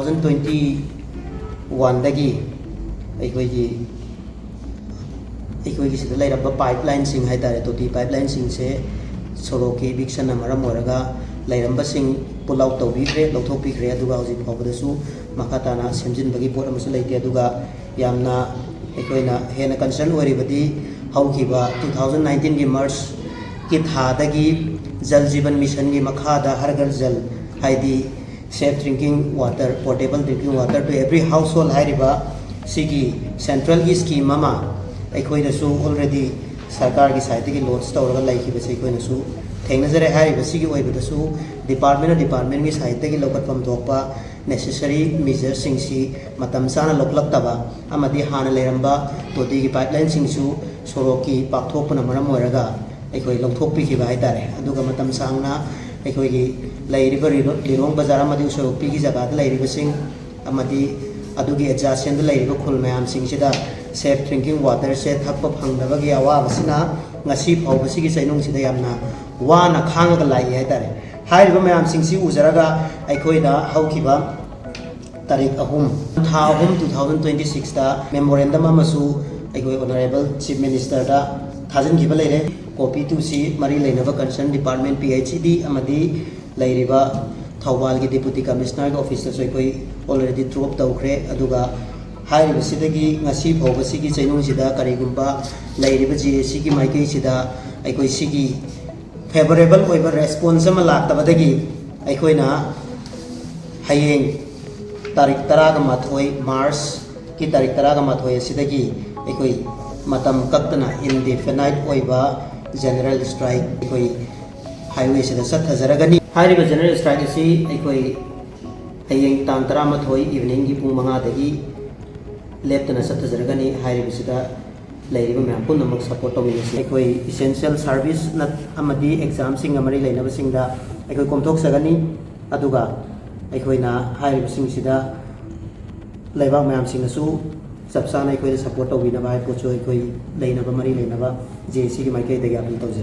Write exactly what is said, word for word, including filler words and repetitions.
Two thousand twenty ꯋꯥꯟꯗꯒꯤ ꯑꯩꯈꯣꯏꯒꯤ ꯑꯩꯈꯣꯏꯒꯤ ꯁꯤꯗ ꯂꯩꯔꯝꯕ ꯄꯥꯏꯞ ꯂꯥꯏꯟꯁꯤꯡ ꯍꯥꯏ ꯇꯥꯔꯦ, ꯇꯣꯇꯤ ꯄꯥꯏꯞ ꯂꯥꯏꯟꯁꯤꯡꯁꯦ ꯁꯣꯔꯣꯛꯀꯤ ꯏꯚꯤꯛꯁꯟꯅ ꯃꯔꯝ ꯑꯣꯏꯔꯒ ꯂꯩꯔꯝꯕꯁꯤꯡ ꯄꯨꯜ ꯑꯥꯎꯠ ꯇꯧꯕꯤꯈ꯭ꯔꯦ, ꯂꯧꯊꯣꯛꯄꯤꯈ꯭ꯔꯦ꯫ ꯑꯗꯨꯒ ꯍꯧꯖꯤꯛ ꯐꯥꯎꯕꯗꯁꯨ ꯃꯈꯥ ꯇꯥꯅ ꯁꯦꯝꯖꯤꯟꯕꯒꯤ ꯄꯣꯠ ꯑꯃꯁꯨ ꯂꯩꯇꯦ꯫ ꯑꯗꯨꯒ ꯌꯥꯝꯅ ꯑꯩꯈꯣꯏꯅ ꯍꯦꯟꯅ ꯀꯟꯁꯔꯟ ꯑꯣꯏꯔꯤꯕꯗꯤ ꯍꯧꯈꯤꯕ ꯇꯨ ꯊꯥꯎꯖꯟ ꯅꯥꯏꯟꯇꯤꯟꯒꯤ ꯃꯥꯔꯆꯀꯤ ꯊꯥꯗꯒꯤ ꯖꯜ ꯖꯤꯕꯟ ꯃꯤꯁꯟꯒꯤ ꯃꯈꯥꯗ ꯍꯔ ꯘꯔ ꯖꯜ, ꯍꯥꯏꯗꯤ safe drinking water, portable drinking water to every household ꯍꯥꯏꯔꯤꯕ ꯁꯤꯒꯤ ꯁꯦꯟꯇ꯭ꯔꯦꯜꯒꯤ ꯁ꯭ꯀꯤꯝ ꯑꯃ ꯑꯩꯈꯣꯏꯗꯁꯨ ꯑꯣꯜꯔꯦꯗꯤ ꯁꯔꯀꯥꯔꯒꯤ ꯁꯥꯏꯠꯇꯒꯤ ꯂꯣꯟꯆ ꯇꯧꯔꯒ ꯂꯩꯈꯤꯕꯁꯦ ꯑꯩꯈꯣꯏꯅꯁꯨ ꯊꯦꯡꯅꯖꯔꯦ꯫ ꯍꯥꯏꯔꯤꯕꯁꯤꯒꯤ ꯑꯣꯏꯕꯗꯁꯨ ꯗꯤꯄꯥꯔꯠꯃꯦꯟꯅ ꯗꯤꯄꯥꯔꯠꯃꯦꯟꯒꯤ ꯁꯥꯏꯠꯇꯒꯤ ꯂꯧꯈꯠꯐꯝ ꯊꯣꯛꯄ ꯅꯦꯁꯦꯁꯔꯤ ꯃꯤꯖꯔꯁꯤꯡꯁꯤ ꯃꯇꯝ ꯆꯥꯅ ꯂꯧꯈꯠꯂꯛꯇꯕ ꯑꯃꯗꯤ ꯍꯥꯟꯅ ꯂꯩꯔꯝꯕ ꯇꯣꯇꯤꯒꯤ ꯄꯥꯏꯞꯂꯥꯏꯟꯁꯤꯡꯁꯨ ꯁꯣꯔꯣꯛꯀꯤ ꯄꯥꯛꯊꯣꯛꯄꯅ ꯃꯔꯝ ꯑꯣꯏꯔꯒ ꯑꯩꯈꯣꯏ ꯂꯧꯊꯣꯛꯄꯤꯈꯤꯕ ꯍꯥꯏꯇꯥꯔꯦ꯫ ꯑꯗꯨꯒ ꯃꯇꯝ ꯁꯥꯡꯅ ꯑꯩꯈꯣꯏꯒꯤ ꯂꯩꯔꯤꯕ ꯂꯤꯂꯣ-, ꯂꯤꯂꯣꯡ ꯕꯖꯥꯔ ꯑꯃꯗꯤ ꯎꯁꯣꯏ ꯍꯣꯛꯄꯤꯒꯤ ꯖꯒꯥꯗ ꯂꯩꯔꯤꯕꯁꯤꯡ ꯑꯃꯗꯤ ꯑꯗꯨꯒꯤ ꯑꯦꯗꯖꯥꯁꯦꯟꯗ ꯂꯩꯔꯤꯕ ꯈꯨꯜ ꯃꯌꯥꯝꯁꯤꯡꯁꯤꯗ ꯁꯦꯐ ꯗ꯭ꯔꯤꯡꯀꯤꯡ ꯋꯥꯇꯔꯁꯦ ꯊꯛꯄ ꯐꯪꯗꯕꯒꯤ ꯑꯋꯥꯕꯁꯤꯅ ꯉꯁꯤ ꯐꯥꯎꯕꯁꯤꯒꯤ ꯆꯩꯅꯨꯡꯁꯤꯗ ꯌꯥꯝꯅ ꯋꯥꯅ ꯈꯥꯡꯉꯒ ꯂꯥꯛꯏ ꯍꯥꯏꯇꯥꯔꯦ꯫ ꯍꯥꯏꯔꯤꯕ ꯃꯌꯥꯝꯁꯤꯡꯁꯤ ꯎꯖꯔꯒ ꯑꯩꯈꯣꯏꯗ ꯍꯧꯈꯤꯕ ꯇꯥꯔꯤꯛ ꯑꯍꯨꯝ, ꯊꯥ ꯑꯍꯨꯝ, ꯇꯨ ꯊꯥꯎꯖꯟ ꯇ꯭ꯋꯦꯟꯇꯤ ꯁꯤꯛꯁꯇ ꯃꯦꯃꯣꯔꯦꯟꯗꯝ ꯑꯃꯁꯨ ꯑꯩꯈꯣꯏ ꯑꯣꯅꯔꯦꯕꯜ ꯆꯤꯐ ꯃꯤꯅꯤꯁꯇꯔꯗ ꯊꯥꯖꯤꯟꯈꯤꯕ ꯂꯩꯔꯦ꯫ ꯀꯣꯄꯤ ꯇꯨꯁꯤ ꯃꯔꯤ ꯂꯩꯅꯕ concern department, P H E ꯗꯤ ꯑꯃꯗꯤ ꯂꯩꯔꯤꯕ ꯊꯧꯕꯥꯜꯒꯤ ꯗꯦꯄꯨꯇꯤ ꯀꯃꯤꯁꯅꯔꯒꯤ ꯑꯣꯐꯤꯁꯇꯁꯨ ꯑꯩꯈꯣꯏ ꯑꯣꯜꯔꯦꯗꯤ ꯗ꯭ꯔꯣꯞ ꯇꯧꯈ꯭ꯔꯦ꯫ ꯑꯗꯨꯒ ꯍꯥꯏꯔꯤꯕꯁꯤꯗꯒꯤ ꯉꯁꯤ ꯐꯥꯎꯕꯁꯤꯒꯤ ꯆꯩꯅꯨꯡꯁꯤꯗ ꯀꯔꯤꯒꯨꯝꯕ ꯂꯩꯔꯤꯕ ꯖꯦ ꯑꯦ ꯁꯤꯒꯤ ꯃꯥꯏꯀꯩꯁꯤꯗ ꯑꯩꯈꯣꯏ ꯁꯤꯒꯤ ꯐꯦꯕꯔꯦꯕꯜ ꯑꯣꯏꯕ ꯔꯦꯁꯄꯣꯟꯁ ꯑꯃ ꯂꯥꯛꯇꯕꯗꯒꯤ ꯑꯩꯈꯣꯏꯅ ꯍꯌꯦꯡ ꯇꯥꯔꯤꯛ ꯇꯔꯥꯒ ꯃꯥꯊꯣꯏ, ꯃꯥꯔꯆꯀꯤ ꯇꯥꯔꯤꯛ ꯇꯔꯥꯒ ꯃꯥꯊꯣꯏ ꯑꯁꯤꯗꯒꯤ ꯑꯩꯈꯣꯏ ꯃꯇꯝ ꯀꯛꯇꯅ ꯏꯟꯗꯤꯐꯤꯅꯥꯏꯠ ꯑꯣꯏꯕ ꯖꯦꯅꯔꯦꯜ ꯁ꯭ꯇ꯭ꯔꯥꯏꯛ ꯑꯩꯈꯣꯏ ꯍꯥꯏꯋꯦꯁꯤꯗ ꯆꯠꯊꯖꯔꯒꯅꯤ꯫ ꯍꯥꯏꯔꯤꯕ ꯖꯦꯅꯔꯦꯜ ꯁ꯭ꯇ꯭ꯔꯥꯏꯛ ꯑꯁꯤ ꯑꯩꯈꯣꯏ ꯍꯌꯦꯡ ꯇꯥꯡ ꯇꯔꯥꯃꯥꯊꯣꯏ ꯏꯚꯤꯅꯤꯡꯒꯤ ꯄꯨꯡ ꯃꯉꯥꯗꯒꯤ ꯂꯦꯞꯇꯅ ꯆꯠꯊꯖꯔꯒꯅꯤ꯫ ꯍꯥꯏꯔꯤꯕꯁꯤꯗ ꯂꯩꯔꯤꯕ ꯃꯌꯥꯝ ꯄꯨꯝꯅꯃꯛ ꯁꯄꯣꯔꯠ ꯇꯧꯃꯤꯟꯅꯁꯤ꯫ ꯑꯩꯈꯣꯏ ꯏꯁꯦꯟꯁꯤꯌꯦꯜ ꯁꯥꯔꯚꯤꯁ ꯅꯠ-, ꯑꯃꯗꯤ ꯑꯦꯛꯖꯥꯝꯁꯤꯡꯒ ꯃꯔꯤ ꯂꯩꯅꯕꯁꯤꯡꯗ ꯑꯩꯈꯣꯏ ꯀꯣꯝꯊꯣꯛꯆꯒꯅꯤ꯫ ꯑꯗꯨꯒ ꯑꯩꯈꯣꯏꯅ ꯍꯥꯏꯔꯤꯕꯁꯤꯡꯁꯤꯗ ꯂꯩꯕꯥꯛ ꯃꯌꯥꯝꯁꯤꯡꯅꯁꯨ ꯆꯞ ꯆꯥꯅ ꯑꯩꯈꯣꯏꯗ ꯁꯄꯣꯔꯠ ꯇꯧꯕꯤꯅꯕ ꯍꯥꯏꯕ ꯄꯣꯠꯁꯨ ꯑꯩꯈꯣꯏ ꯂꯩꯅꯕ, ꯃꯔꯤ ꯂꯩꯅꯕ ꯖꯦ ꯑꯦ ꯁꯤꯒꯤ ꯃꯥꯏꯀꯩꯗꯒꯤ ꯑꯥꯄꯤꯜ ꯇꯧꯖꯔꯤ꯫